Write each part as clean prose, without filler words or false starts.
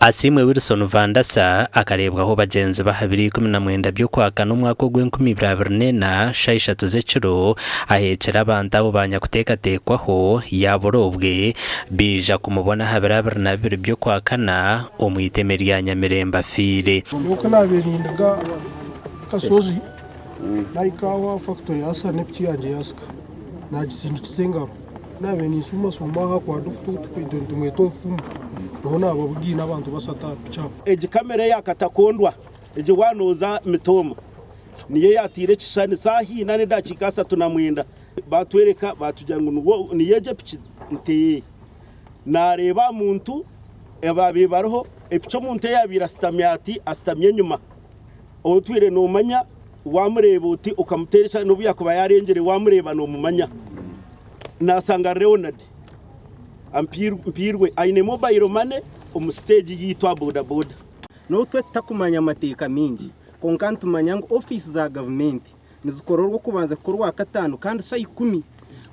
Asiimwe Wilson Vandasa akareebwaho bagyenzi be aha biro 19 by'Okwakana omwaka ogw'enkumi ibiri abiri n'ena shaaha ishatu z'ekiro aheekire abantu abu banyakuteekateekwaho yaabura obwe baija kumubona aha biro 22 by'Okwakana omu iteme rya Nyamirembe afiire. Nyowe ku naabaire ninduga Kasozi nahika aho aha fakitori ya Asana epiki yangye yaasika naagisindikisa engaro. Ku naabaire ninshuumashuma aha kwa dokita ou turikweta nitumweta omufumu niho naababugaine abantu bashatu aha piki aho. Egi kamera eya katakondwa egi waaba nooza Mitooma niyo eyateire ekishushani saaha ina n'edakiika 39. Baatworeka baatugira ngu niyo egi epiki nti naareeba aha muntu abaabaire bariho epiki omuntu eyaabaire ashutami ati ashutami enyima. Otwire noomanya waamureeba oti okamuteera ekishushani n'obu yaakuba yaarengire waamureeba noomumanya. Naashanga Leonard Mpiirwe aine mobile money omu siteegi yaitu aha bodaboda. N'obu twe tutakumanya amateeka maingi, kwonka nitumanya ngu ofiisi za gavumenti nizikora Orwokubanza kuhika Orwakataano kandi shaaha ikumi.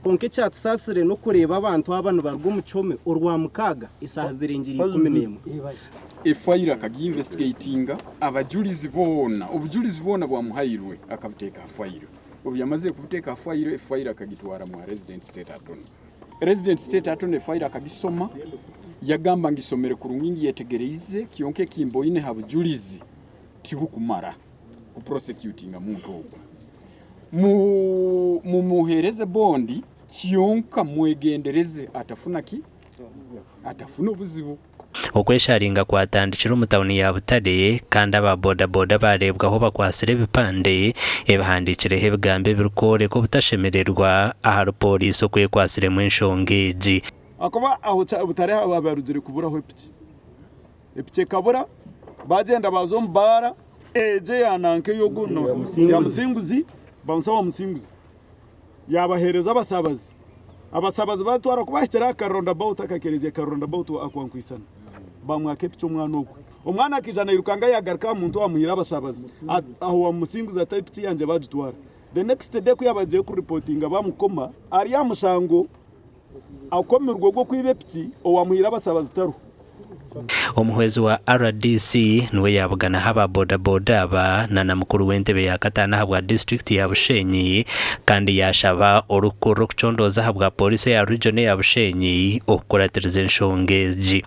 Kwonka ekyatusaasire n'okureeba abantu aba nibaruga omu kihome Orwamukaaga eshaaha zirengire 11. Efayiro akagiinvestigatinga, abajurizi boona, obujurizi boona bwamuhairwe akabuteeka aha fayiro. Obu yamazire kubuteeka aha fayiro, efayiro akagitwara mwa Resident State Attorney. Resident State Attorney efayiro akagisoma, yagamba ngisomere kurungi ngyetegereize, kyonka eki mboine aha bujurizi tibukumara kuprosecutinga muntu ogu. Mumuheereze bondi kyonka mwegendereze atafuna ki? Atafuna obuzibu. Okwesharinga kwatandikire omu tauni ya Butare kandi aba boda boda baareebwaho bakwatsire ebipande ebihandiikireho ebigambo ebirikworeka obutashemererwa ahari pooriisi oku ekwatsiremu enshonga egi. Ahakuba aho Butare habarugire kuburaho epiki. Epiki ekabura, bagyenda baaza omu baara egyo eya nanka ey'ogu ya Musinguzi, bamusa wa Musinguzi yaabaheereza abasabazi. Abasabazi baatwara ku baahikire aha ka round about aka kereziya ka round about akwa Nkwisana, baamwaka epiki omwana ogwo. Omwana akaija nairukanga yaagaruka aha muntu owaamuhaire abashabazi aho wa Musinguzi ati epiki yangye baagitwara. The next day ku yaabagiire kuripotinga baamukoma ari aha mushango. Akomirwe ogw'okwiba epiki owamuhaire abasabazi tariho. Omuhwezi wa rdc niwe yaabuganaho aba boda boda aba na na mukuru w'entebe ya kataano ahabwa disiturikiti ya Bushenyi kandi yaashaba orikukurira okucondooza ahabwa pooriisi eya region eya Bushenyi okukuratiriza enshonga egi.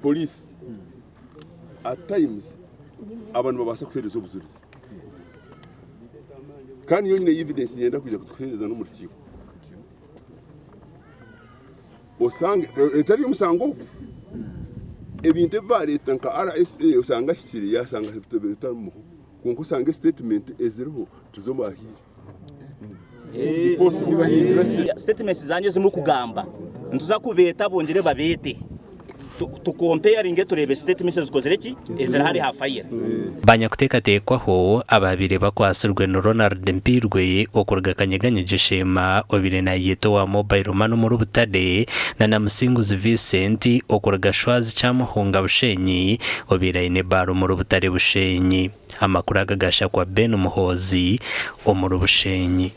Police at times aba nibabaasa kuheereza obujurizi kandi nyowe nyine evidence niinyenda kwija kutuheereza n'omu rukiiko. Osange etari y'omushango ogu ebintu ebi bareeta nka RSA osanga ahikire yashanga bitarimuho kwonka osanga esitatimenti eziriho tizo bahaire. Statements zanyu ezimurikugamba nituza kubeeta bongyere babeete. Tukompeyaringe tureebe statements ezikozire ki eziri hariya aha fayiro. Banyakuteekateekwaho abaabaire bakwatsirwe ni Ronald Mpiirwe okuruga Kanyeganyegye Sheema obaire nayeyeta owa Mobile Money omuri Butare na Namusinguzi Vincent okuruga Shwazi Kyamuhunga Bushenyi obaire aine ebaara omuri Butare Bushenyi. Amakuru aga gashakwa Ben Muhoozi omuri Bushenyi.